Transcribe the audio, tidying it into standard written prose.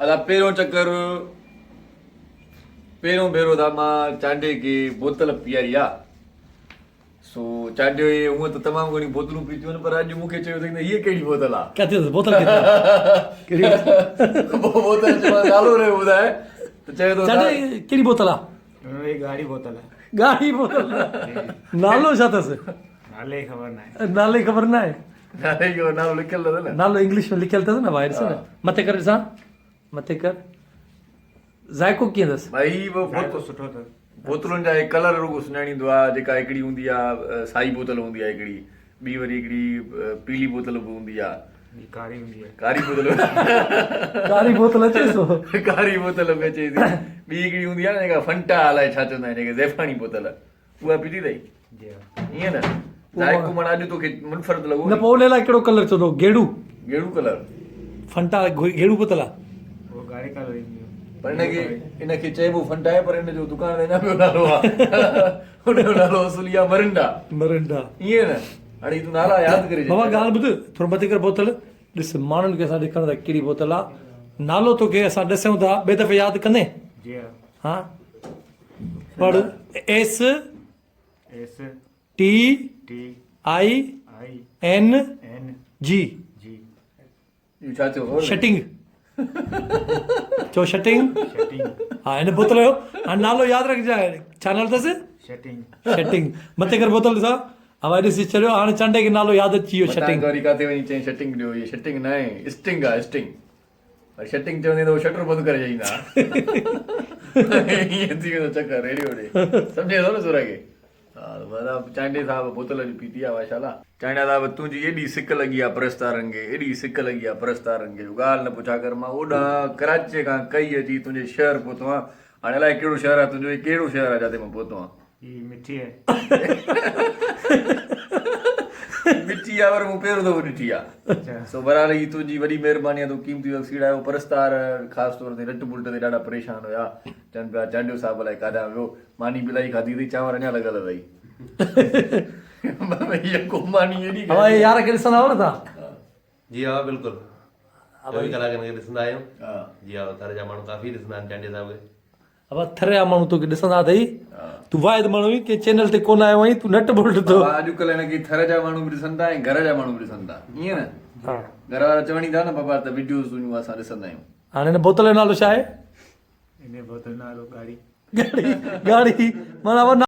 ادا پهريون چڪر پهريون ڀيرو ادا مان چانڊيي کي بوتل پياري آ سو چانڊيو هي هونء ته تمام گهڻيون بوتلون پيتيون آهن پر اڄ مون کي چيو اٿئي ته هيء ڪهڙي بوتل آ ڪٿي اٿس بوتل ڪٿي آ ڪهڙي پوء بوتل چيو نالو رهيو ٻڌائي ته چئي ٿو چانڊيو ڪهڙي بوتل آ هي ڳاڙهي بوتل آ ڳاڙهي بوتل نالو ڇا اٿس نالي جي خبر ناهي نالي خبر ناهي نالي جو نالو لکيل اٿس نه نالو انگلش ۾ لکيل اٿس نه ڀائي ڏس نه مٿي ڪر ڏسان مٿي ڪر ذائقو ڪيئن اٿس ڀائي ذائقو سٺو اٿس بوتلن جا هي ڪلر رڳو سڃاڻيندو آ جيڪا هڪڙي هوندي آ سائي بوتل هوندي آ هڪڙي ٻي وري هڪڙي پيلي بوتل به هوندي آ ٻي ڪاري هوندي آ ڪاري بوتل ڪاري بوتل اچي سو ڪاري بوتل به اچي ٿي ٻي هڪڙي هوندي آ نه جيڪا فنٽا الائي ڇا چوندا آهن جيڪي زيفاڻي بوتل اها پيتي اٿئي جي ها ائين نه ذائقو معنيٰ اڄ توکي منفرد لڳو نه پوء ان لاء ڪهڙو ڪلر چوندو گيڙو گيڙو ڪلر فنٽا گيڙو بوتل آ اهو ڳاڙهي ڪلر ايندي پر ان کي ان کي چئبو فنٽا آهي پر ان جو دڪان تي اڃا ٻيو نالو آ ان جو نالو اصلي آ مرنڊا مرنڊا ائين نه هاڻي تون نالا ياد ڪري بابا ڳالهه ٻڌ ٿورو مٿي ڪر بوتل ڏس ماڻهن کي اسان ڏيکاريون ٿا ڪهڙي بوتل آ نالو توکي اسان ڏسيون ٿا ٻئي دفعي ياد ڪندين جي ها ها پڙ S S T T I I N N G G اهو ڇا ٿيو خبر شٽنگ چو شٽنگ شٽنگ ها هن بوتل جو هاڻي نالو ياد رکجانء ڇا نالو اٿس شٽنگ شٽنگ مٿي ڪر بوتل ڏسان هوا ڏسي ڇڏيو هاڻي چانڊئي کي نالو ياد اچي ويو شٽنگ وري ڪاٿي وڃي چئين شٽنگ ڏيو هي شٽنگ ناهي اسٽنگ آ اسٽنگ وري شٽنگ چوندين ته هو شٽر بند ڪري ڇڏيندا ائين ٿي ويندو چڪر ريڊيو ڏي سمجهين ٿو نه سر کي ها ته چانڊيي صاحب بوتل اڄ پيتي آ ماشاءالله. چانڊيا صاحب تنهنجي ايڏي سڪ لڳي آ پرستارن کي ايڏي سڪ لڳي آ پرستارن کي جو ڳالهه نه پڇا ڪر مان اوڏانهن ڪراچي کان ڪهي اچي تنهنجي شهر پهتو آهيان هاڻي الائي ڪهڙو شهر آ تنهنجو هي ڪهڙو شهر آ جاتي مان پهتو آهيان. هي مٺي آهي. مٺي آ پر مون پهريون دفعو ڏٺي آ. سو بهرحال هي تنهنجي وڏي مهرباني آ تو قيمتي وقت سيڙايو پرستار خاص طور تي نٽ بولٽ تي ڏاڍا پريشان هيا چون پيا چانڊيو صاحب الائي ڪاڏانهن ويو ماني به الائي کاڌي اٿئي چانور اڃا لڳل اٿئي يڪو ماني ايڏي اوهان اهي يار کي ڏسندا هئو نه توهان؟ جي ها بلڪل چوويهه ڪلاڪن کي ڏسندا آهيون جي ها ٿر جا ماڻهو ڪافي ڏسندا آهن چانڊيي صاحب کي. ابا ٿر جا ماڻهو توکي ڏسندا اٿئي تون واحد ماڻهو آهين ڪنهن چينل تي ڪونه آيو آهين تون نٽ بولٽ ٿو. بابا اڄڪلهه هن کي ٿر جا ماڻهو به ڏسن ٿا ۽ گهر جا ماڻهو به ڏسن ٿا ائين نه گهر وارا چون ئي ٿا نه بابا ته وڊيوز تنهنجون اسان ڏسندا آهيون. هاڻي هن بوتل جو نالو ڇا آهي؟ هن بوتل جو نالو ڳاڙهي. ڳاڙهي ڳاڙهي معنيٰ